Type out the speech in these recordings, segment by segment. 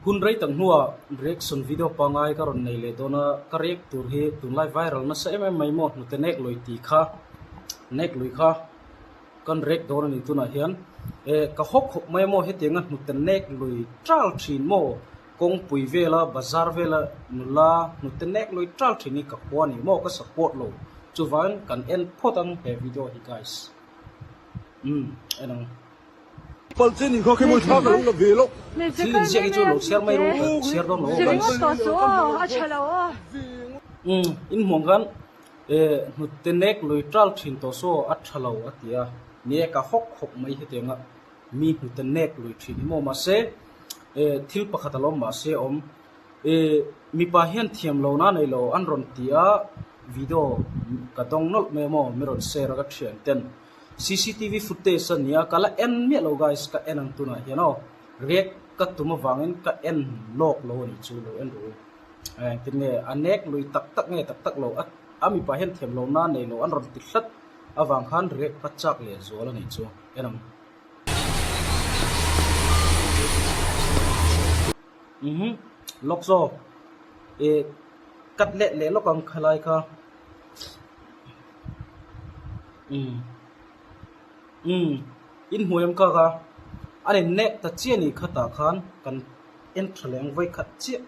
Hun rei tak hnuah reaction video pangai ka rawn nei leh dawn a, ka react tur hi tunlai viral nasa em em mai maw hnute nek lui tih kha nek lui kha kan react dawn a ni tunah hian eh ka haw khawp mai maw hetianga hnute nek lui tal thin maw kawngpui vela bazar vela nula hnute nek lui tal thin hi ka khua a ni maw ka support lo chuvangin kan en phawt ang he video hi guys umm en ang. Thil inziak hi chu lo chhiar mai ru ka chhiar dawn lo guys. Umm in hmuh ang khan eh hnute nek lui tal thin tawh saw a tha lo a ti a, ni e ka hawk hawk mai hetiang a mi hnute nek lui thin hi maw mahse eh thil pakhat a lo awm mahse awm eh mipa hian thiam lo na nei lo an rawn ti a video ka dawng nawlh mai a maw mi rawn share a ka thian ten. Cctv footage a nia ka la en miah lo guys ka en ang tunah hian aw react ka tum avangin ka en lawk lo a nih chu lo en ru engtin nge a nek lui tak tak nge tak tak lo a a mipa hian thiam lo na nei lo an rawn ti hlat avang khan react ka chak leh zual a nih chu en ang. Umm lawk zawk eh cut let leh lawk ang khalai kha. Umm umm in hmuh em kak a a ni nek ta chiah ni khatah khan kan en tha leh ang vawi khat chiah.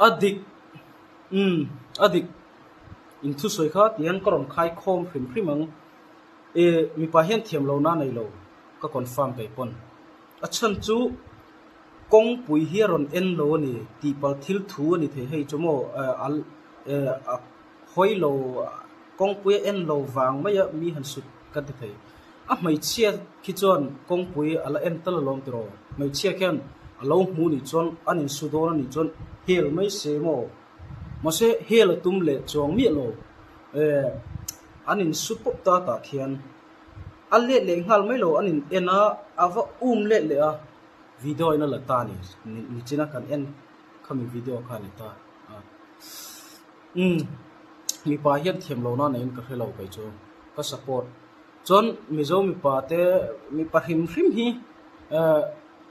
A dik umm a dik in thusawi kha ti hian ka rawn khai khawm hrim hrim ang eh mipa hian thiam lo na nei lo ka confirm kei pawn a chhan chu. Kawngpui hi a rawn en lo a ni tih pal thil thu a ni thei hei chu maw a hawi lo kawngpui a en lo vang mai a mi han sut kan ti thei. A hmeichhia khi chuan kawngpui a la en tal alawm tiraw hmeichhia khian a lo hmu nih chuan an insu dawn a nih chuan hel mai se maw mahse hel a tum leh chuang miah lo an insu pawp ta tah khian a let leh nghal mai lo an in en a a va um let leh a. Video in a la ta a ni, nichina kan en khami video kha a ni ta a. Umm mipa hian thiam lo na neiin ka hre lo kei chu, ka support. Chuan Mizo mipa te mipa hrim hrim hi eh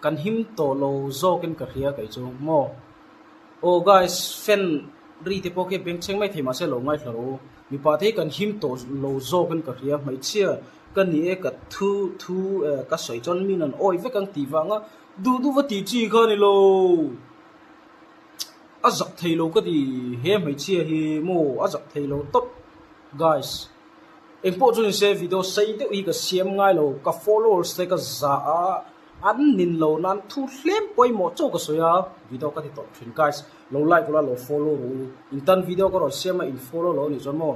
kan him tawh lo zawkin ka hria kei chu maw. Aw guys fan ri te pawh khi bengchheng mai thei mahse lo ngaithla rawh u, mipa te hi kan him tawh lo zawkin ka hria hmeichhia. Ka ni e, ka thu thu e, ka sawi chuan min an awi vek ang tih vanga duh duh va tih chi kha a ni lo. A zak thei lo ka ti he hmeichhia hi maw a zak thei lo tawp guys. Engpawh chu ni se video sei deuh hi ka siam ngai lo, ka followers te ka zah a, an nin lo nan thu hlem pawimawh chauh ka sawi a, video ka ti tawp thin guys. Lo like ula lo follow rawh u, in tan video ka rawn siam a in follow lo a nih chuan maw.